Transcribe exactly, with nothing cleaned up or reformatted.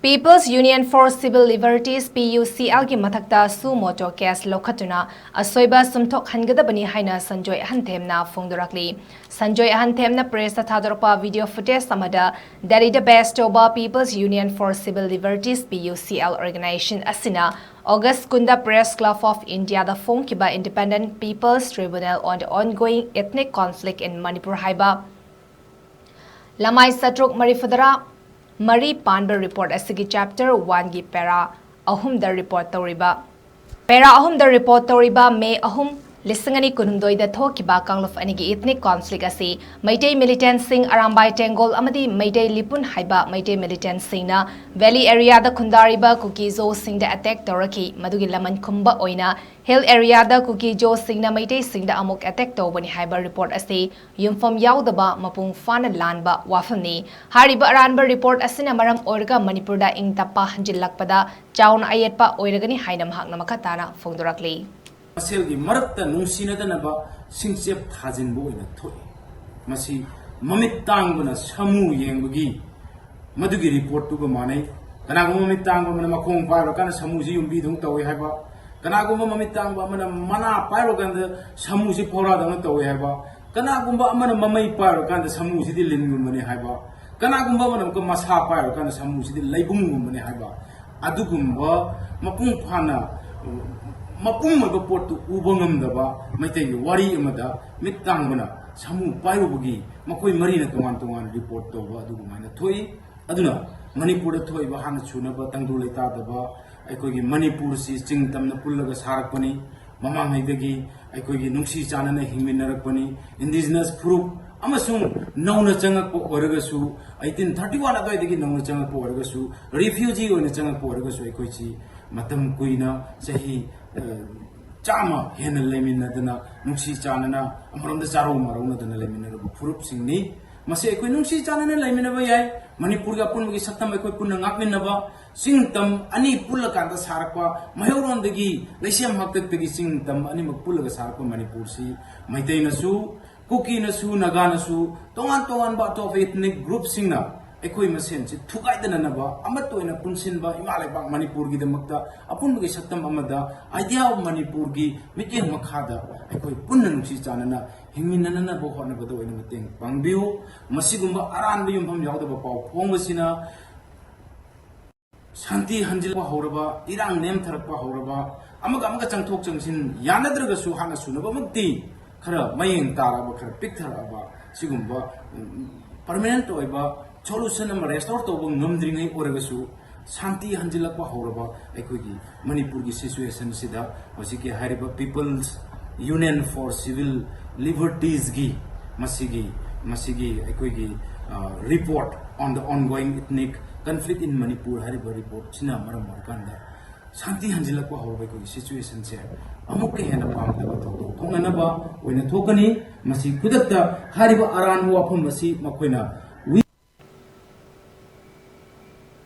People's Union for Civil Liberties, P U C L ꯒꯤ ꯃꯊꯛꯇ suo motu case ꯂꯧꯈꯠꯇꯨꯅ ꯑꯁꯣꯏꯕ ꯆꯨꯝꯊꯣꯛꯍꯟꯒꯗꯕꯅꯤ ꯍꯥꯏꯅ ꯁꯟꯖꯣꯏ ꯑꯍꯟꯊꯦꯝꯅ ꯐꯣꯡꯗꯣꯔꯛꯂꯤ꯫ ꯁꯟꯖꯣꯏ ꯑꯍꯟꯊꯦꯝꯅ press ꯇ ꯊꯥꯗꯣꯔꯛꯄ video footage ꯑꯃꯗ ꯗꯦꯜꯂꯤꯗ base ꯇꯧꯕ People's Union for Civil Liberties, P U C L organization ꯑꯁꯤꯅ August ꯀꯨꯟꯗ Press Club of India the ꯐꯣꯡꯈꯤꯕ Independent People's Tribunal on the Ongoing Ethnic Conflict in Manipur ꯍꯥꯏꯕ ꯂꯃꯥꯏ ꯆꯥꯇ꯭ꯔꯨꯛ ꯃꯔꯤꯐꯨꯇꯔꯥ ꯃꯔꯤ ꯄꯥꯟꯕ report ꯑꯁꯤꯒꯤ chapter one ꯒꯤ para ꯑꯍꯨꯝꯗ report ꯇꯧꯔꯤꯕ, para ꯑꯍꯨꯝꯗ report ꯇꯧꯔꯤꯕ May ꯑꯍꯨꯝ, ꯂꯤꯁꯤꯡ ꯑꯅꯤ ꯀꯨꯟꯍꯨꯝꯗꯣꯏꯗ ꯊꯣꯛꯈꯤꯕ ꯀꯥꯡꯂꯨꯞ ꯑꯅꯤꯒꯤ ethnic conflict ꯑꯁꯤ ꯃꯩꯇꯩ militant ꯁꯤꯡ ꯑꯔꯥꯝꯕꯥꯏ ꯇꯦꯡꯒꯣꯜ ꯑꯃꯗꯤ ꯃꯩꯇꯩ ꯂꯤꯄꯨꯟ ꯍꯥꯏꯕ ꯃꯩꯇꯩ militant ꯁꯤꯡꯅ valley area ꯗ ꯈꯨꯟꯗꯥꯔꯤꯕ ꯀꯨꯀꯤ ꯖꯣꯁꯤꯡꯗ attack ꯇꯧꯔꯛꯈꯤ꯫ ꯃꯗꯨꯒꯤ ꯂꯃꯟ ꯈꯨꯝꯕ ꯑꯣꯏꯅ hill area ꯗ ꯀꯨꯀꯤ ꯖꯣꯁꯤꯡꯅ ꯃꯩꯇꯩꯁꯤꯡꯗ ꯑꯃꯨꯛ attack ꯇꯧꯕꯅꯤ ꯍꯥꯏꯕ report ꯑꯁꯤ ꯌꯨꯝꯐꯝ ꯌꯥꯎꯗꯕ, ꯃꯄꯨꯡ ꯐꯥꯅ ꯂꯥꯟꯕ ꯋꯥꯐꯝꯅꯤ꯫ ꯍꯥꯏꯔꯤꯕ ꯑꯔꯥꯟꯕ report ꯑꯁꯤꯅ ꯃꯔꯝ ꯑꯣꯏꯔꯒ ꯃꯅꯤꯄꯨꯔꯗ ꯏꯪ ꯇꯞꯄ ꯍꯟꯖꯤꯜꯂꯛꯄꯗ ꯆꯥꯎꯅ ꯑꯌꯦꯠꯄ ꯑꯣꯏꯔꯒꯅꯤ ꯍꯥꯏꯅ ꯃꯍꯥꯛꯅ ꯃꯈꯥ ꯇꯥꯅ ꯐꯣꯡꯗꯣꯔꯛꯂꯤ꯫ ꯃꯁꯦꯜꯒꯤ ꯃꯔꯛꯇ ꯅꯨꯡꯁꯤꯅꯗꯅꯕ ꯁꯤꯡꯆꯦꯞ ꯊꯥꯖꯤꯟꯕ ꯑꯣꯏꯅ ꯊꯣꯛꯏ꯫ ꯃꯁꯤ ꯃꯃꯤꯠ ꯇꯥꯡꯕꯅ ꯁꯥꯃꯨ ꯌꯦꯡꯕꯒꯤ ꯃꯗꯨꯒꯤ report ꯇꯨꯒ ꯃꯥꯟꯅꯩ꯫ ꯀꯅꯥꯒꯨꯝꯕ ꯃꯃꯤꯠ ꯇꯥꯡꯕ ꯑꯃꯅ ꯃꯈꯣꯡ ꯄꯥꯏꯔꯨꯔꯀꯥꯟꯗ ꯁꯥꯃꯨꯁꯤ ꯌꯨꯝꯕꯤꯗꯧꯅ ꯇꯧꯏ ꯍꯥꯏꯕ, ꯀꯅꯥꯒꯨꯝꯕ ꯃꯃꯤꯠ ꯇꯥꯡꯕ ꯑꯃꯅ ꯃꯅꯥ ꯄꯥꯏꯔꯨꯔꯀꯥꯟꯗ ꯁꯥꯃꯨꯁꯤ ꯐꯧꯔꯥꯗꯧꯅ ꯇꯧꯏ ꯍꯥꯏꯕ, ꯀꯅꯥꯒꯨꯝꯕ ꯑꯃꯅ ꯃꯃꯩ ꯄꯥꯏꯔꯨꯔꯀꯥꯟꯗ ꯁꯥꯃꯨꯁꯤꯗꯤ ꯂꯤꯟꯒꯨꯝꯕꯅꯤ ꯍꯥꯏꯕ, ꯀꯅꯥꯒꯨꯝꯕ ꯑꯃꯅ ꯑꯃꯨꯛꯀ ꯃꯁꯥ ꯄꯥꯏꯔꯨꯔꯀꯥꯟꯗ ꯁꯥꯃꯨꯁꯤꯗꯤ ꯂꯩꯕꯨꯡꯒꯨꯝꯕꯅꯤ ꯍꯥꯏꯕ, ꯑꯗꯨꯒꯨꯝꯕ ꯃꯄꯨꯡ ꯐꯥꯅ ꯃꯄꯨꯝ ꯑꯣꯏꯕ ꯄꯣꯠꯇꯨ ꯎꯕ ꯉꯝꯗꯕ ꯃꯩꯇꯩꯒꯤ ꯋꯥꯔꯤ ꯑꯃꯗ ꯃꯤꯠ ꯇꯥꯡꯕꯅ ꯁꯥꯃꯨ ꯄꯥꯏꯔꯨꯕꯒꯤ ꯃꯈꯣꯏ ꯃꯔꯤꯅ ꯇꯣꯉꯥꯟ ꯇꯣꯉꯥꯟ report ꯇꯧꯕ ꯑꯗꯨꯒꯨꯃꯥꯏꯅ ꯊꯣꯛꯏ꯫ ꯑꯗꯨꯅ ꯃꯅꯤꯄꯨꯔꯗ ꯊꯣꯛꯏꯕ ꯍꯥꯟꯅ ꯁꯨꯅꯕ ꯇꯪꯗꯨ ꯂꯩꯇꯥꯗꯕ ꯑꯩꯈꯣꯏꯒꯤ ꯃꯅꯤꯄꯨꯔꯁꯤ ꯆꯤꯡ ꯇꯝꯅ ꯄꯨꯜꯂꯒ ꯁꯥꯔꯛꯄꯅꯤ꯫ ꯃꯃꯥꯡꯉꯩꯗꯒꯤ ꯑꯩꯈꯣꯏꯒꯤ ꯅꯨꯡꯁꯤ ꯆꯥꯟꯅꯅ ꯍꯤꯡꯃꯤꯟꯅꯔꯛꯄꯅꯤ꯫ Indigenous ꯐꯨꯔꯨꯞ ꯑꯃꯁꯨꯡ ꯅꯧꯅ ꯆꯪꯉꯛꯄ ꯑꯣꯏꯔꯒꯁꯨ, eighteen thirty one ꯑꯗꯨꯋꯥꯏꯗꯒꯤ ꯅꯧꯅ ꯆꯪꯉꯛꯄ ꯑꯣꯏꯔꯒꯁꯨ, refugee ꯑꯣꯏꯅ ꯆꯪꯉꯛꯄ ꯑꯣꯏꯔꯒꯁꯨ, ꯑꯩꯈꯣꯏꯁꯤ ꯃꯇꯝ ꯀꯨꯏꯅ ꯆꯍꯤ, ꯑ, ꯆꯥꯝꯃ ꯍꯦꯟꯅ ꯂꯩꯃꯤꯟꯅꯗꯅ, ꯅꯨꯡꯁꯤ ꯆꯥꯟꯅꯅ, ꯑꯃꯔꯣꯝꯗ ꯆꯥꯔꯧ ꯃꯔꯧꯅꯗꯅ ꯂꯩꯃꯤꯟꯅꯔꯕ ꯐꯨꯔꯨꯞꯁꯤꯡꯅꯤ꯫ ꯃꯁꯤ ꯑꯩꯈꯣꯏ ꯅꯨꯡꯁꯤ ꯆꯥꯟꯅꯅ ꯂꯩꯃꯤꯟꯅꯕ ꯌꯥꯏ꯫ ꯃꯅꯤꯄꯨꯔꯒꯤ ꯑꯄꯨꯟꯕꯒꯤ ꯁꯛꯇꯝ ꯑꯩꯈꯣꯏ ꯄꯨꯟꯅ ꯉꯥꯛꯃꯤꯟꯅꯕ, ꯆꯤꯡ ꯇꯝ ꯑꯅꯤ ꯄꯨꯜꯂꯀꯥꯟꯗ ꯁꯥꯔꯛꯄ, ꯃꯩꯍꯧꯔꯣꯟꯗꯒꯤ ꯂꯩꯁꯦꯝ ꯍꯥꯛꯇꯛꯇꯒꯤ ꯆꯤꯡ ꯇꯝ ꯑꯅꯤꯃꯛ ꯄꯨꯜꯂꯒ ꯁꯥꯔꯛꯄ ꯃꯅꯤꯄꯨꯔꯁꯤ ꯃꯩꯇꯩꯅꯁꯨ, ꯀꯨꯀꯤꯅꯁꯨ, ꯅꯥꯒꯥꯅꯁꯨ, ꯇꯣꯉꯥꯟ ꯇꯣꯉꯥꯟꯕ ꯑꯇꯣꯞꯄ ethnic groupꯁꯤꯡꯅ ꯑꯩꯈꯣꯏ ꯃꯁꯦꯟꯁꯤ ꯊꯨꯒꯥꯏꯗꯅꯅꯕ ꯑꯃꯠꯇ ꯑꯣꯏꯅ ꯄꯨꯟꯁꯤꯟꯕ, ꯏꯃꯥ ꯂꯩꯕꯥꯛ ꯃꯅꯤꯄꯨꯔꯒꯤꯗꯃꯛꯇ ꯑꯄꯨꯟꯕꯒꯤ ꯁꯛꯇꯝ ꯑꯃꯗ, Idea of ꯃꯅꯤꯄꯨꯔꯒꯤ ꯃꯤꯠꯌꯦꯡ ꯃꯈꯥꯗ ꯑꯩꯈꯣꯏ ꯄꯨꯟꯅ ꯅꯨꯡꯁꯤ ꯆꯥꯟꯅꯅ ꯍꯤꯡꯃꯤꯟꯅꯅꯅꯕ ꯍꯣꯠꯅꯕꯗ ꯑꯣꯏꯅ ꯃꯇꯦꯡ ꯄꯥꯡꯕꯤꯌꯨ꯫ ꯃꯁꯤꯒꯨꯝꯕ ꯑꯔꯥꯟꯕ ꯌꯨꯝꯐꯝ ꯌꯥꯎꯗꯕ ꯄꯥꯎ ꯐꯣꯡꯕꯁꯤꯅ ꯁꯥꯟꯇꯤ ꯍꯟꯖꯤꯜꯂꯛꯄ ꯍꯧꯔꯕ, ꯏꯔꯥꯡ ꯅꯦꯝꯊꯔꯛꯄ ꯍꯧꯔꯕ, ꯑꯃꯒ ꯑꯃꯒ ꯆꯪꯊꯣꯛ ꯆꯪꯁꯤꯟ ꯌꯥꯅꯗ꯭ꯔꯒꯁꯨ ꯍꯥꯟꯅ ꯁꯨꯅꯕꯃꯛꯇꯤ ꯈꯔ ꯃꯌꯦꯡ ꯇꯥꯔꯛꯑꯕ, ꯈꯔ ꯄꯤꯛꯊꯔꯛꯑꯕ, ꯁꯤꯒꯨꯝꯕ ꯄꯔꯃꯅꯦꯟꯠ ꯑꯣꯏꯕ ꯁꯣꯂꯨꯁꯟ ꯑꯃ ꯔꯦꯁꯇꯣꯔ ꯇꯧꯕ ꯉꯝꯗ꯭ꯔꯤꯉꯩ ꯑꯣꯏꯔꯒꯁꯨ, ꯁꯥꯟꯇꯤ ꯍꯟꯖꯤꯜꯂꯛꯄ ꯍꯧꯔꯕ ꯑꯩꯈꯣꯏꯒꯤ ꯃꯅꯤꯄꯨꯔꯒꯤ ꯁꯤꯆꯨꯋꯦꯁꯟꯁꯤꯗ ꯍꯧꯖꯤꯛꯀꯤ ꯍꯥꯏꯔꯤꯕ People's Union for Civil Libertiesꯀꯤ ꯃꯁꯤꯒꯤ, ꯃꯁꯤꯒꯤ ꯑꯩꯈꯣꯏꯒꯤ report on the ongoing ethnic conflict in Manipur ꯍꯥꯏꯔꯤꯕ ꯔꯤꯄꯣꯔꯠꯁꯤꯅ ꯃꯔꯝ ꯑꯣꯏꯔꯀꯥꯟꯗ ꯁꯥꯟꯇꯤ ꯍꯟꯖꯤꯜꯂꯛꯄ ꯍꯧꯔꯕ ꯑꯩꯈꯣꯏꯒꯤ ꯁꯤꯆꯨꯋꯦꯁꯟꯁꯦ ꯑꯃꯨꯛꯀ ꯍꯦꯟꯅ ꯄꯥꯝꯗꯕ ꯊꯧꯗꯣꯛ ꯊꯣꯛꯅꯅꯕ ꯑꯣꯏꯅ ꯊꯣꯛꯀꯅꯤ꯫ ꯃꯁꯤ ꯈꯨꯗꯛꯇ ꯍꯥꯏꯔꯤꯕ ꯑꯔꯥꯟꯕ ꯋꯥꯐꯝ ꯑꯁꯤ ꯃꯈꯣꯏꯅ